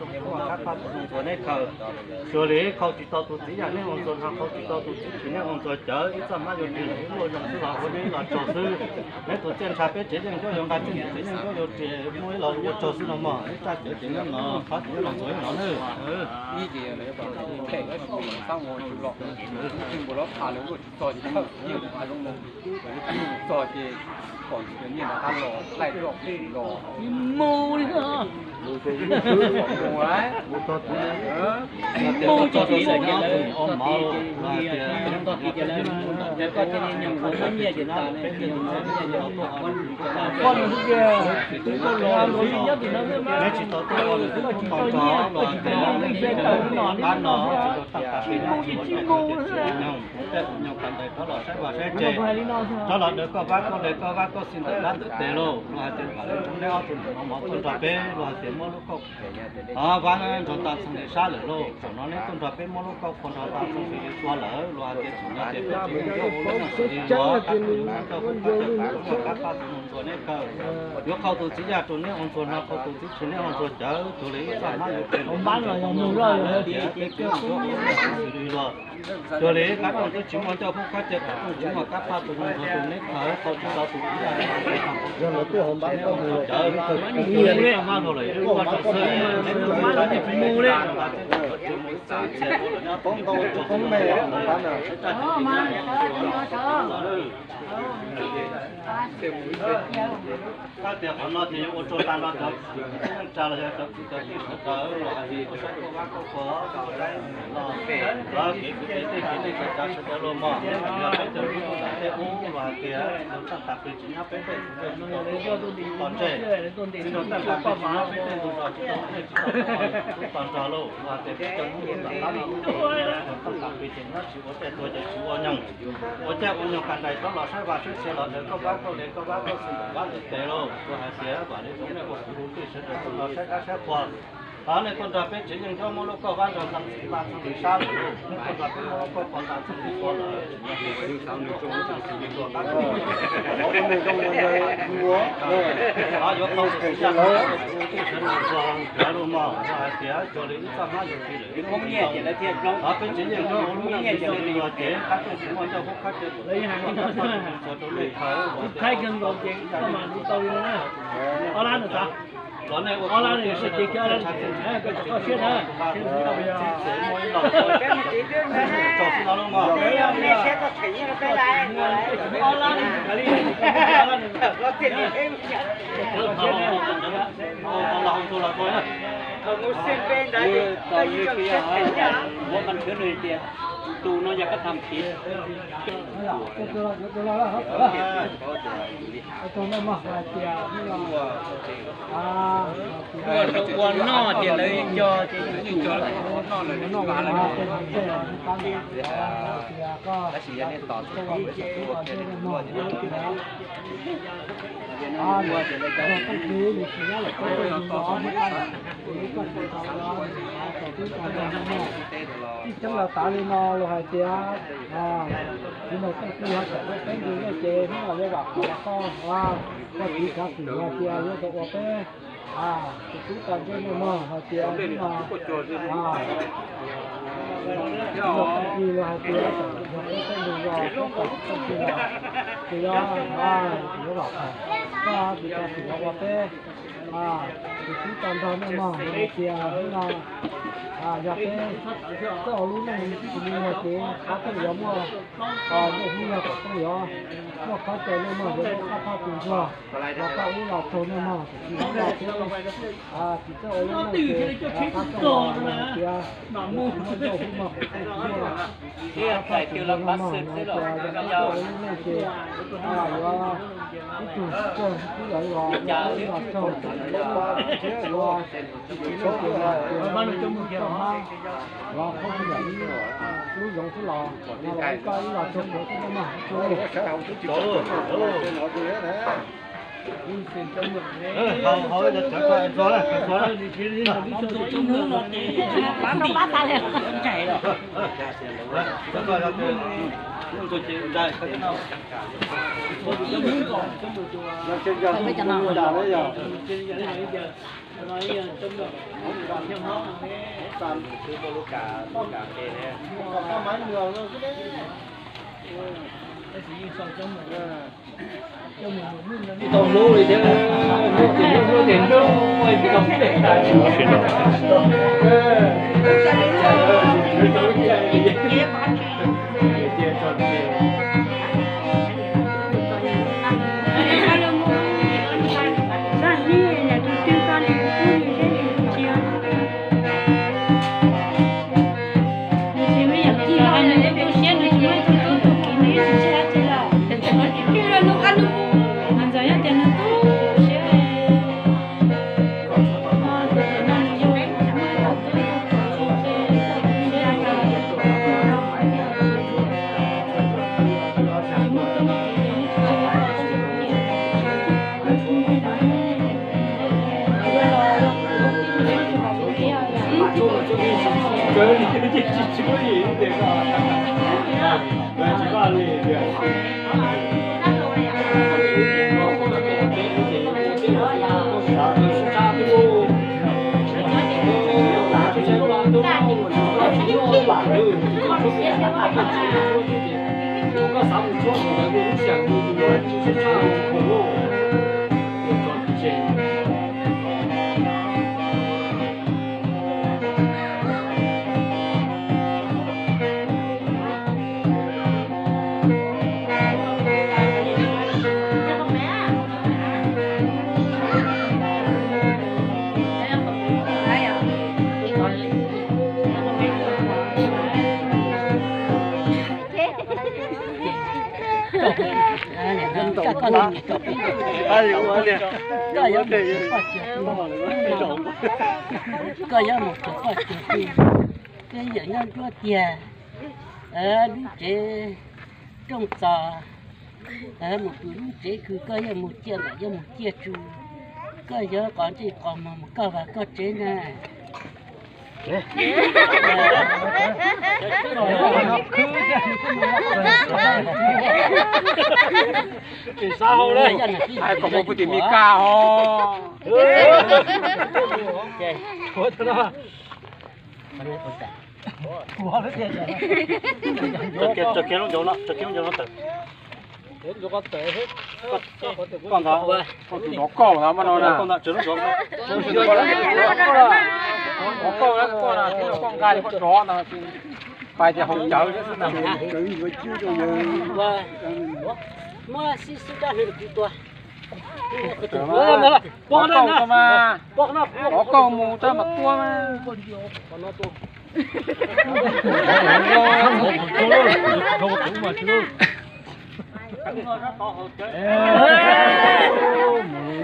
tuaj muaj kab paj tus ntxuag neb khaws. Xyuas li khau tsis tau tus txiv yam neb ua ntxuag nrho, khau tsis tau tus txiv tshis neb ua ntxuag cawv, ib txoj hmab yuav ris lawm ib luaj zoo xwb los ua neb los tsaug xwb. Neb tus txiaj ntsha peb tsev yeej ncuab yuav nqa, txiaj ntsha tsev yeej ncuab yuav ris, muaj ib los ua tsaug xwb no mog, neb tsaj cawv ces neb no qhov ces neb los ntxuag ib no na. Txog ces pom nws niag rov qab los laij roj pem los. Mus txog tid, mus txog tid lawm ces lawv txog tid ces txog tid ces lawv, koj cia li nyoos ua koj nyiaj ces tas, nyoos ua koj nyiaj ces koj nws tias, neb tsis tau tuaj ua nws twb tau nrog los tias neb tsis tau nrog qab no, tsis tau tag tas peb nyoog tsis ua tsis tau ces nyoog, tej tus nyoog kav ntais rov los saib vaj saib tsev, rov los daws koj vab koj le koj vab koj xi ntawm dab ntawm tes lauj, luag hais tias kom lawv tso neb ob tug ntawm no mov tuaj nrog peb, luag hais tias muab lub kauj vab nrog tag txheej li sab lawm lauj. Zaum no neb tuaj nrog peb muab lub kauj qhua nrog tag txheej li tua lawm, luag hais tias tseem nyob tias peb tsis yeej ncuab ua lub neej xws li luag, kab kauj yuav muab kab paj tus ntxuag neb khaws, yuav khau tus txiv yam rau neb ua ntxuag nrho, khau tus txiv tshis neb ua ntxuag cawv, cuag li ib txoj hmab yuav ris lawm, luag hais tias peb tsis yeej ncuab ua lub neej xws li luag. Cuag li kab rooj twb tsis muaj ncauj pub kab cia, kab rooj tsis muaj kab paj tus ntxuag rau neb khaws, khau tsis tau tus txiv yam neb ua ntxuag cawv, ib txoj hmab luag lawm ib lub vaj tso xwb, neb mus li. Koj tias qhov no ces yuav ua rau tag nrho cov kwv tij neej tsa los yog cov kwv cov tij sawv daws los hais tias ua saib kauj vab kauj qhua, ua saib no, lawv kev kwv kev tij kev neej kev tsav sawv daws los mog, yog peb cov kwv tij tej ub los hais tias tus txheej tag pes tsis nyob peb tej tus ntxhais tsis tau poj ntseg, txiv nraug txheej tag pes tsis nyob peb tej ntug zos tsis tau poj ntseg tsis tau poj nrog lauj, los hais tias peb cov ub tus ntxhais tab no tus txheej tag pes ces nyob tsis ua tej tuag ces tsis ua nyoog, ua caij ua nyoog kav ntais rov los saib vaj saib tsev los daws kauj vab kauj le kauj vab kauj xi ntawm dab ntawm tes lauj, los hais tias vam li rau nej ua kwv ua tij sawv daws tuaj nrog saib dab saib qhua. Thov nej tuaj nrog peb tsev yeej ncuab muab lub kauj vab nrog tag txheej li sab lawm lauj, nej tuaj nrog peb muab lub kauj qhua tag txheej li tua lawm, tsis nyob li ua lub neej zoo li tua qab, yuav tau tus txiv yam neb ua kwv ua tij sawv daws txhua leej txhua tus mog, yog hais tias cuag li ib txoj hmab yuav ris lawm ib lub vaj tso, thov peb tsev yeej ncuab ua lub neej zoo li luag ces kab rooj tsis muaj ncauj pub kab cia, tus txiv yam neb ua ntxuag rau nej khaws, los tias tus txiv yam neb ua ntxuag rau nej khaws, los nej ua kwv ua tij sawv daws txhua leej txhua tus, txhua tus muaj ib los txog xwb no lauj mog. Tus no yog koj tham thiv. Ua noj ces lawv cog ces ua noj lawm. Tab sis yog nej tos tus no, tus no ces lawv cog ua ces lawv cog. Txij tseeb lawv tav li no los hais tias, txiv nraug Tooj Kwj yog tseem muaj peb ntug nej ces hnub no yog vam qhov koj, koj txiv xav xwm hais tias yuav tau ua peb tus tub tag ntsej muag mog hais tias hnub no, txiv nraug Tooj Kwj los hais tias tseem yog peb peb ntug los peb tau Tooj Kwj los, ces yog, yuav vam qhov koj txiv xav xwm los ua peb, Tub tag nrho nej mog, hais tias hnub no yog peb txawj ua lub neej tsis muaj cev, qhov twg yuav muaj nyiaj kom tau, yuav muaj qhov cawm nej mog, yuav muaj qab phab tu ntsuag los koj ub los tsaug nej mog, tiam sis hnub no peb tsis txawj ua lub neej ces qab txoj los hais tias muaj ntau hub mog, qab phab tu ntsuag no mog, hais tias yog peb txawj ua lub neej ces yuav ib tug tsis tsaug, ib tug los ib los tsaug, ua tsis tsis tsaug ces los ib los tsaug xwb los no los ib los tsaug xwb no mog. Tau hlub li thiab, hlub tias hlub, hlub tias hlub, tau hlub tias hlub. Koj yuav mus cuag koj txiv, koj yawm nyob nruab tiag, lub tsev rooj txos, mus pw lub tsev khw, koj yuav mus ciaj nram yuav mus ciaj tsu, koj yuav qos ntsej qos muag mus koj vaj koj tsev na. Tsis sab hau li, hais kom mus pw tim Mes Kas ho. Tso kiag lub ncauj no, tso kiag lub ncauj no tawm. Koj ntawd, koj tus zov kauj ntawd mas no na. Zov kauj na, koj na, koj nqa li koj rov ntawd, pais tias haus cawv xwb na. Muab sib sib rab hli tus tua. Zov kauj mas, zov kauj mus rau mas tua mas. Mus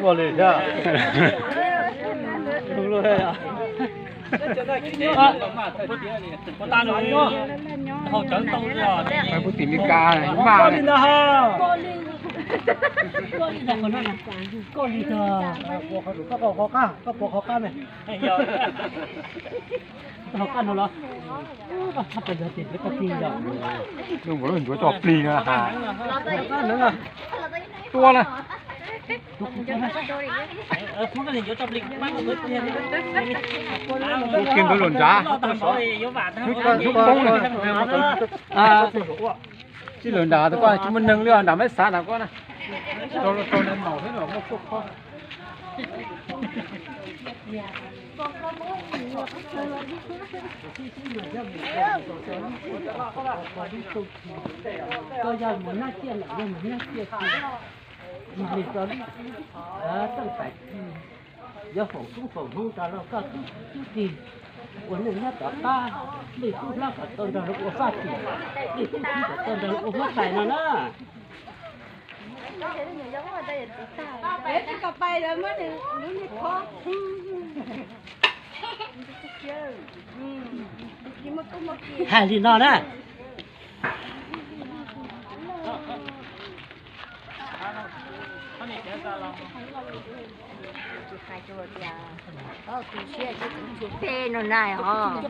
ua li thiab. Peb pub tim Mes Kas mas. Lub npua lub ncuav coj plig no ha. Tua na. Tus kiag ntawd los nrad. Lub poob na. Tsis los nrad, tus koj tsis muaj neeg li, nrad meb xav nrad koj na. Rau rau nrad maum thiab los muaj tshuaj khob. Koj yog mus nyob ciaj los yog mus nyob ciaj tsis, mus li rau lub txawj pais tsis, yuav foom koob foom hmoov rau los koj tub tub txib ua neej nyob tom qab, lwj tub hlob kom tau nrog luag ua faj tim, lwj tub txib kom tau nrog luag ua huab tais no na. Hais li no na. Tej no na os.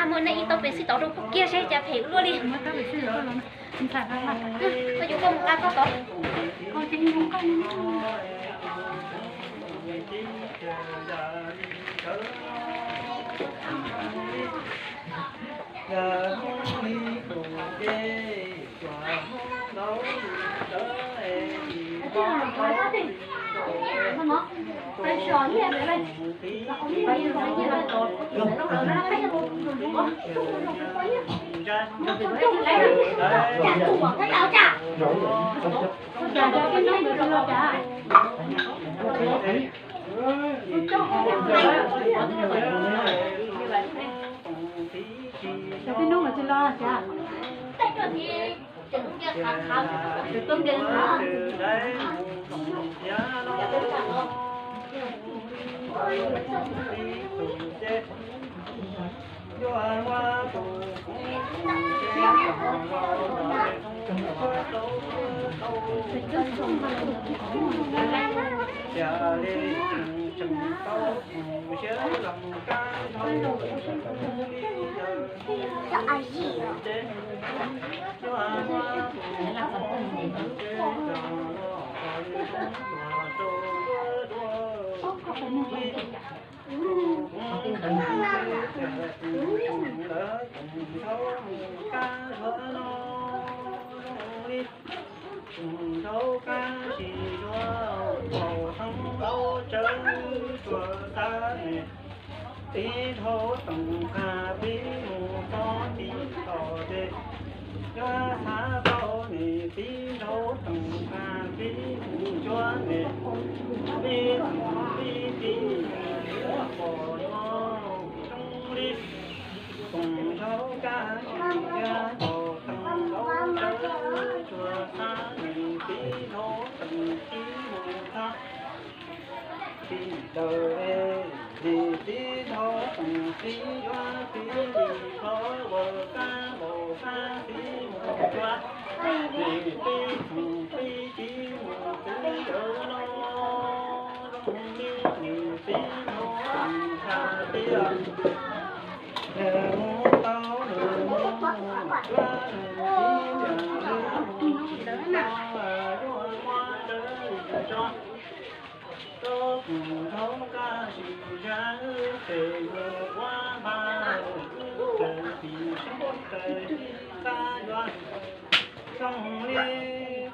Muaj nej ib tauv pem xib tov rau kuv kiag saib cas phem ua luaj li. Koj yuav koj mus nqa koj tod. Tib dhau toom qab pib mus txog tim tod ces, yuav xav tau nws tib dhau toom qab pib mus cuag nws, pib mus pib pib mus pom no zoo li. Koom dhau kab sim thiab ntaus toom ntaus tsawv, tsuas xav nws tib dhau toom qab mus txog tim tod es, nws tib dhau toom qab yuav pib li qhov uas kab ntaus kab pib mus cuag, nws pib mus pib pib mus txog ntawm no zoo li nws tib dhau toom qab tiag. Nws mus tau nws mus cuag nws tib yam li Rau kuv nrog koj sim zam wb pem mus ua npab, kawm tib seeb kawm tib qab yuav zoo li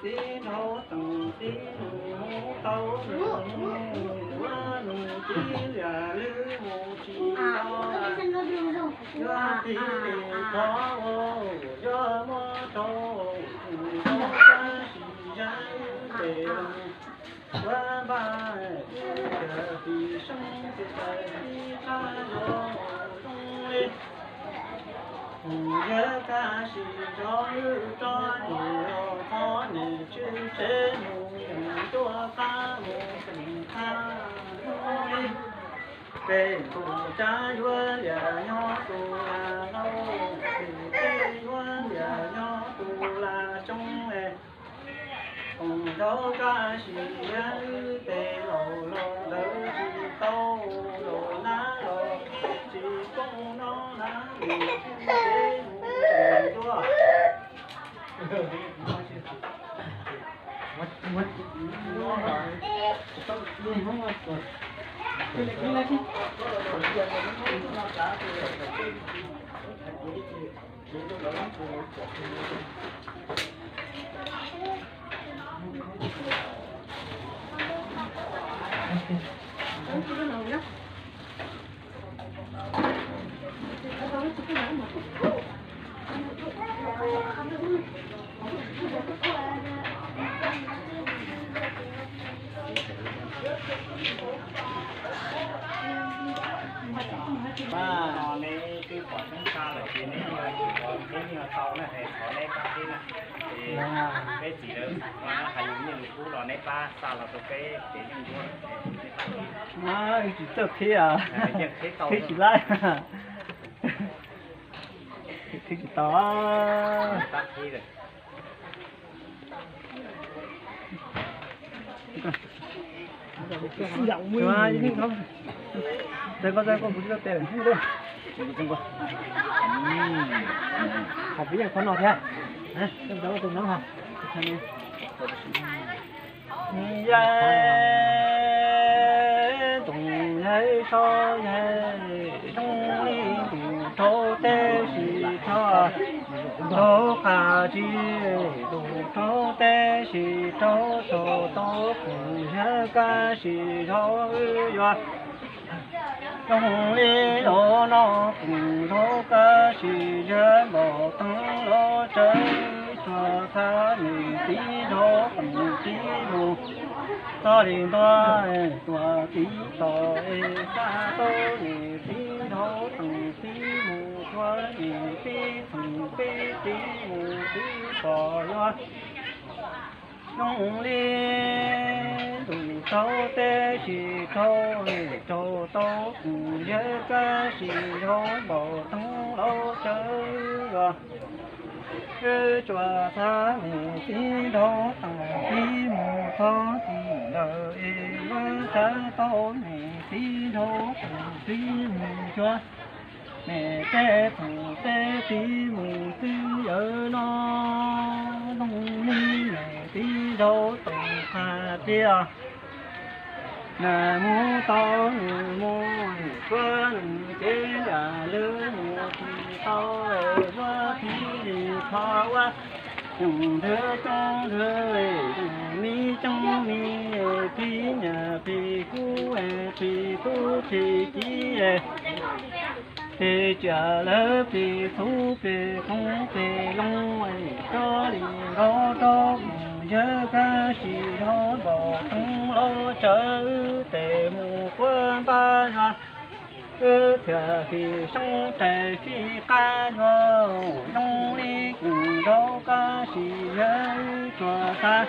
txiv nraug teem txiv nus mus tau nus mus ua nus txiv liam lwm mus tsis tau. Yuav txiv li thov ua yuav muab rau kuv nrog koj sim zam wb pem mus ua npab, kawm tib seeb kawm tib qab yuav zoo li yawg kaj sim nrog wb rov mus los txog nim tswv tsev mus mus tuaj qab mus teem qab zoo li peb tus cas yuav liam nyob tus lag lauj, peb yuav liam nyob tus lag xyoob es. Koom nraug kaj sim zam wb pem laus los ntawd tsis tau, los nab los tsis koob no nab mus tsis tau. Neb twb pom xyoob xa lawm ces neb yuav tsis pom neb yeej tau na, es thov neb pab neb na. Ces peb txiv lawv hais lus nyiaj lus kub los neb pab xa los rau peb ces yeej ncuab, neb pab qhib. Tsis txawj qhib, qhib tsis laib, qhib tsis tau. Pab qhib lawm. Qhov pib yeej qhov no thiab. Yav tus yav so yav zoo li tus rau teb sis rau rau qas tsis, tus rau teb sis rau rau tau kuv yawg kaj sis zog wb yuav. Zoo li los no kuv nrog kaj sis yawg npau teeb los tsawv, tsuas txhab nws txiv nrog teem txiv mus. Txog li ntua tuaj txiv tom es xa tau nws txiv nrog teem txiv mus, tsuas nws txiv txheem peb txiv mus txiv tom yuav. Zoo li tus rau teb sis rau, rau tau kuv yawg kaj sis zog npau teeb los tsawv los. Wb tsuas txhab nws txiv nrog teem txiv mus txog tim ntawd es wb xa tau nws txiv nrog teem txiv mus cuag. Nws tej txheem peb txiv mus txiv yawg no, zoo li nws txiv nrog teem qas tiag. Nws mus tau nws mus, tsuas nws cev yam lwm mus tsis tau, yuav thiaj li thov ua. Yoos ntawd coob ntawd, yoos mi coob mi, phij nyam phij kub, phij tub phij kiv, phij tsiam lawm phij txhuv phij koob phij loo, rov li nkaus rau kuv yawg kaj sis zog npau teeb los tsawv tes mus quaj npaj zog. Wb thiaj fij seeb rais fij qab zog, zoo li kuv nrog kaj sis yawg tsuas txhab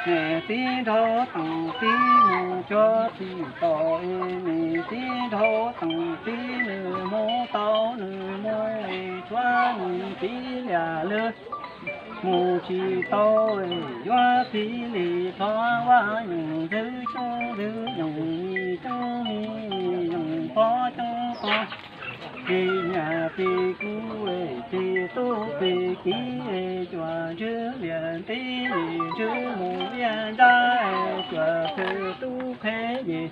nws txiv nrog teem txiv mus cuag tim tom, nws txiv nrog teem txiv nws mus tau nws mus, tsuas nws txiv liam lwm mus tsis tau, yuav thiaj li thov ua. Yoos ntawd coob ntawd, yoos mi coob mi, yoos pog coob pog, Tsis nyam tsis kub, tsis tub tsis kiv, cuam ntswg liam nti, ntswg mus liaj nrab, cuam txwg tub qhe yim,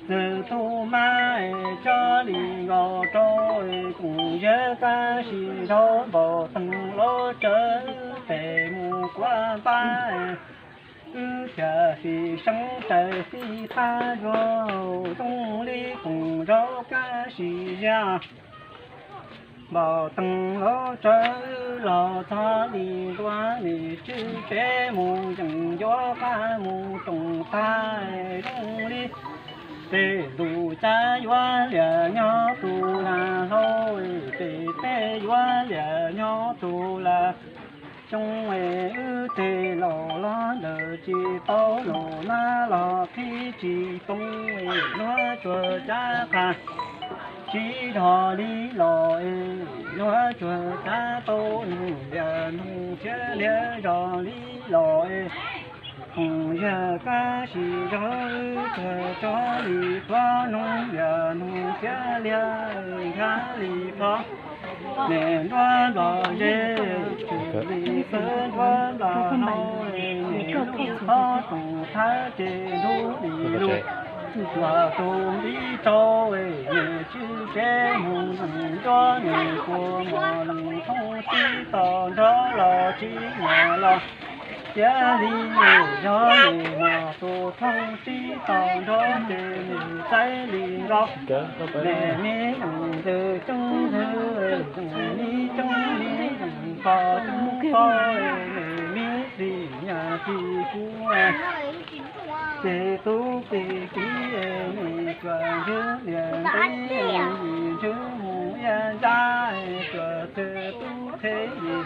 txwg tub mab, tsob li nkaus rau, koom yawg kab sis nrog npaum teeg los tsawv, tes mus kuab npab, wb thiaj li seev raws txij qab zog, zoo li koom zaub kab sis zaj. Npaum teeg los tsawv los txog li ntua, nim tswv tsev mus yeem yuav qab mus roos tag, zoo li tej ntuj cas yuav liam nyob tus lag hlau, tej teb yuav liam nyob tus lag xyoo, wb tej laus los ntawm tsis tau, laus nab los qhib tsis too, luag tsuas cav qha tsis zog li los, luag tsuas cav tau nug liam nug thiab liam zog li los. Koom yawg kab sis zog, wb tsuas tsob li plho, nug liam nug thiab liam nrab li plho, nim nruab nplog ze, tshwm li xwb nruab nplog hlau, nim lub qhov rooj thab ces nrub li lug, los tus ntiv rau, nim tswv tsev mus lees ncuab, nim kua muag lees thooj tib tog nrog los tsis nyam los. Cia li yog nim muag tus thooj tib tog nrog ces nim xaiv li nrog. Nim me ntws ceeb ntws, nim me ceeb nim ntws qos ceeb qos, nim me tsis nyam tsis kub, ces tub ces kiv, nim cuam ntswg liam nti, yim ntswg mus liaj nrab, cuam txwg tub qhe yim,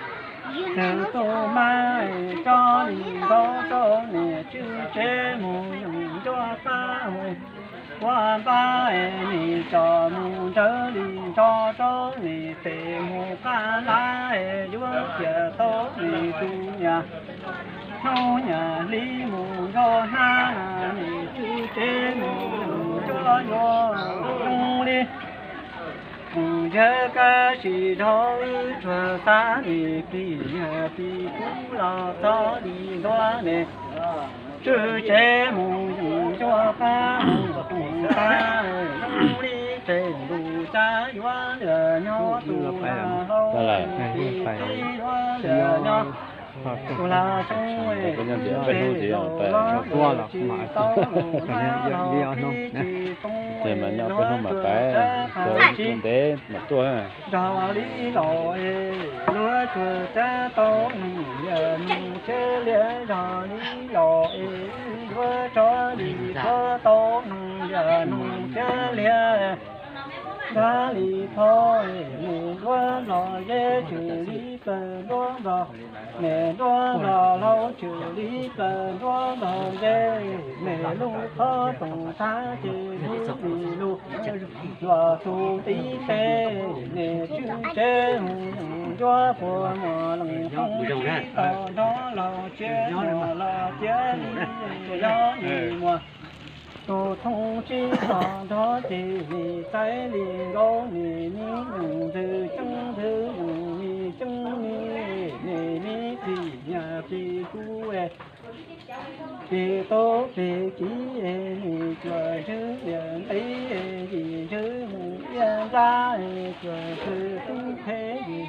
txwg tub mab, tsob li nkaus rau, nim tswv tsev mus yeem ncuab qab mus kuab npab, nim tsom mus ntsawv li nrog rau, nim tes mus qab lab, yuav tias tau nim tus nyam hnub nyam hli mus nrog hnab, nim tswv tsev mus yeem ncuab yuav zoo li koom yawg kab sis zog, wb tsuas xav nim plig yawg plig kub los txog li ntua, nim tswv tsev mus yeem ncuab qab mus roos tag, zoo li tej ntuj cas yuav liam nyob tus lag hlau, tib tib yuav liam nyob tus lag xyoo, tej laus los tsis tau, laus nab los qhib tsis too, luag tsuas cav qha tsis nrog li los es, luag tsuas cav tau nug liam nug thiab liam zog li los es, wb yuav tsob li plho tau nug liam nug thiab liam nrab li plho, nim nruab nplog ze tshwm li plaws nruab nplog, nim nruab nplog hlau tshwm li plaws nruab nplog ze, nim lub qhov rooj thab ces nrub li lug, los tus ntiv tes, nim tswv tsev mus yeem ncuab puag muag lees thooj tib tog nrog los cia muag los cia li, yog nim muag tus thooj tib tog nrog ces nim xaiv li nkaus, nim me ntws ceeb ntws, nim me ceeb me, nim me plig nyam plig kub, plig tub plig kiv, nim cuam ntswg liam nti, yim ntswg mus liaj nrab, cuam txwg tub qhe yim,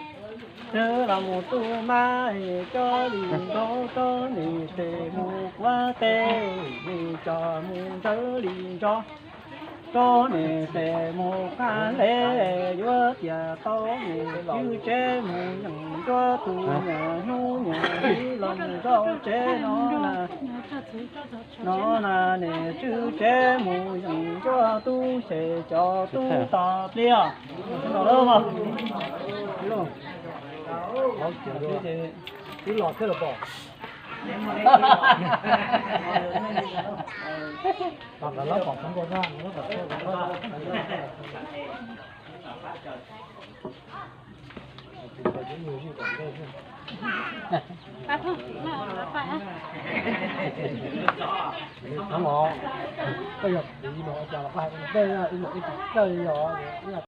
txwg los mus tub mab, coj li nkaus rau, nim tes mus kuab teb, nim coj mus ntsawv li nrog rau, nim tes mus qab le, yuav tias tau nim tswv tsev mus yeem ncuab tus nyam hnub nyam hli los mus zaum tsev no na. No na, nim tswv tsev mus yeem ncuab tub xyem cov tub tog pliag. Twb los thiab los pom. Tom qab lawv pom xeev nkaus na, lawv pom xeev nkaus na. Thab los, koj yog kuv no cas los koj hais ib los ib tug kawg li os, ib yog